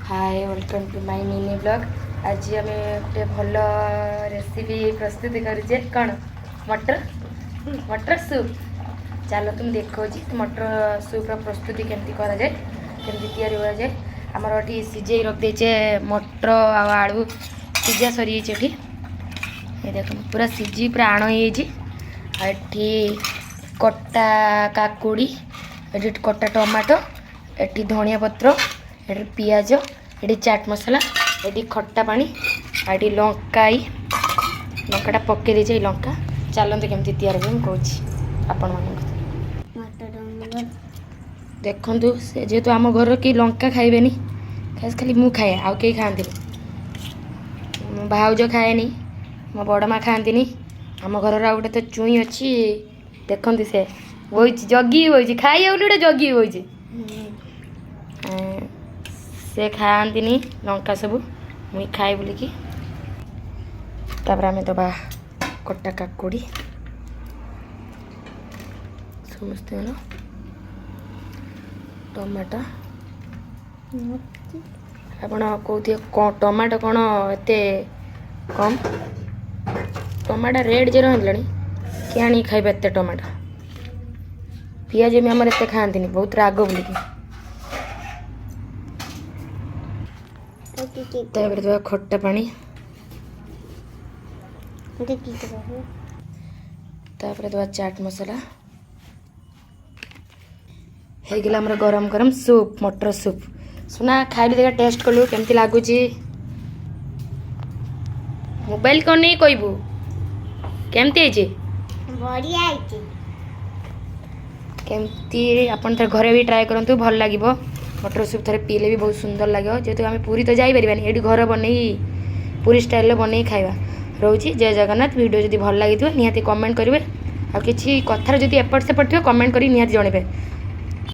Hi, welcome to my mini vlog. ଆଜି ଆମେ ଗୋଟେ ଭଲ ରେସିପି ପ୍ରସ୍ତୁତି କରୁଛେ। କ'ଣ? ମଟର ମଟର ସୁପ୍। ଚାଲନ୍ତୁ, ମୁଁ ଦେଖାଉଛି ମଟର ସୁପ୍ର ପ୍ରସ୍ତୁତି କେମିତି କରାଯାଏ, କେମିତି ତିଆରି କରାଯାଏ। ଆମର ଏଠି ସିଝେଇ ରଖିଦେଇଛେ ମଟର ଆଉ ଆଳୁ। ସିଝା ସରିଯାଇଛି ଏଠି। ଏ ଦେଖନ୍ତୁ, ପୁରା ସିଝି ପୁରା ଆଣ ହେଇଯାଇଛି। ଆଉ ଏଠି କଟା କାକୁଡ଼ି, ଏଠି କଟା ଟମାଟୋ, ଏଠି ଧନିଆ ପତ୍ର, ଏଠି ପିଆଜ, ଏଠି ଚାଟ୍ ମସଲା, ଏଠି ଖଟା ପାଣି ଆଉ ଏଠି ଲଙ୍କା। ଏଇ ଲଙ୍କାଟା ପକେଇ ଦେଇଛି, ଏଇ ଲଙ୍କା। ଚାଲନ୍ତୁ, କେମିତି ତିଆରି ହୁଏ ମୁଁ କହୁଛି ଆପଣମାନଙ୍କୁ। ଦେଖନ୍ତୁ, ସେ ଯେହେତୁ ଆମ ଘରର କେହି ଲଙ୍କା ଖାଇବେନି, ଖାସ୍ ଖାଲି ମୁଁ ଖାଏ, ଆଉ କେହି ଖାଆନ୍ତିନି। ମୋ ଭାଉଜ ଖାଏନି, ମୋ ବଡ଼ ମା ଖାଆନ୍ତିନି। ଆମ ଘରର ଆଉ ଗୋଟେ ତ ଚୁଇଁ ଅଛି, ଦେଖନ୍ତୁ, ସେ ବଇଛି, ଜଗି ବଇଛି, ଖାଇ ହେଉନି, ଗୋଟେ ଜଗି ବଇଛି। ସେ ଖାଆନ୍ତିନି ଲଙ୍କା ସବୁ, ମୁଇଁ ଖାଏ ବୋଲିକି। ତାପରେ ଆମେ ଦେବା କଟା କାକୁଡ଼ି ସମସ୍ତଙ୍କର, ଟମାଟୋ। ଆପଣ କହୁଥିବେ, ଟମାଟୋ କ'ଣ ଏତେ କମ୍? ଟମାଟୋ ରେଟ୍ ଯେ ରହିଲାଣି, କିଏ ଆଣିକି ଖାଇବେ ଏତେ ଟମାଟୋ? ପିଆଜ ବି ଆମର ଏତେ ଖାଆନ୍ତିନି, ବହୁତ ରାଗ ବୋଲିକି। ତାପରେ ଦେବା ଖଟା ପାଣି। ତାପରେ ଦେବା ଚାଟ୍ ମସଲା। ହେଇଗଲା ଆମର ଗରମ ଗରମ ସୁପ୍, ମଟର ସୁପ୍। ସୁନା, ଖାଇଲୁ ଦେଖା, ଟେଷ୍ଟ କଲୁ, କେମିତି ଲାଗୁଛି? ମୋବାଇଲ କ'ଣ ନେଇ କହିବୁ କେମିତି ହେଇଛି? ବଢିଆ ହେଇଛି। କେମିତି? ଆପଣ ଥରେ ଘରେ ବି ଟ୍ରାଏ କରନ୍ତୁ, ଭଲ ଲାଗିବ। ମଟର ସୁପ୍ ଥରେ ପିଇଲେ ବି ବହୁତ ସୁନ୍ଦର ଲାଗିବ। ଯେହେତୁ ଆମେ ପୁରୀ ତ ଯାଇପାରିବାନି, ଏଇଠି ଘରେ ବନେଇ, ପୁରୀ ଷ୍ଟାଇଲ୍ରେ ବନେଇ ଖାଇବା। ରହୁଛି, ଜୟ ଜଗନ୍ନାଥ। ଭିଡ଼ିଓ ଯଦି ଭଲ ଲାଗିଥିବ, ନିହାତି କମେଣ୍ଟ କରିବେ। ଆଉ କିଛି କଥାରେ ଯଦି ଏପଟ ସେପଟ ଥିବ, କମେଣ୍ଟ କରି ନିହାତି ଜଣେଇବେ।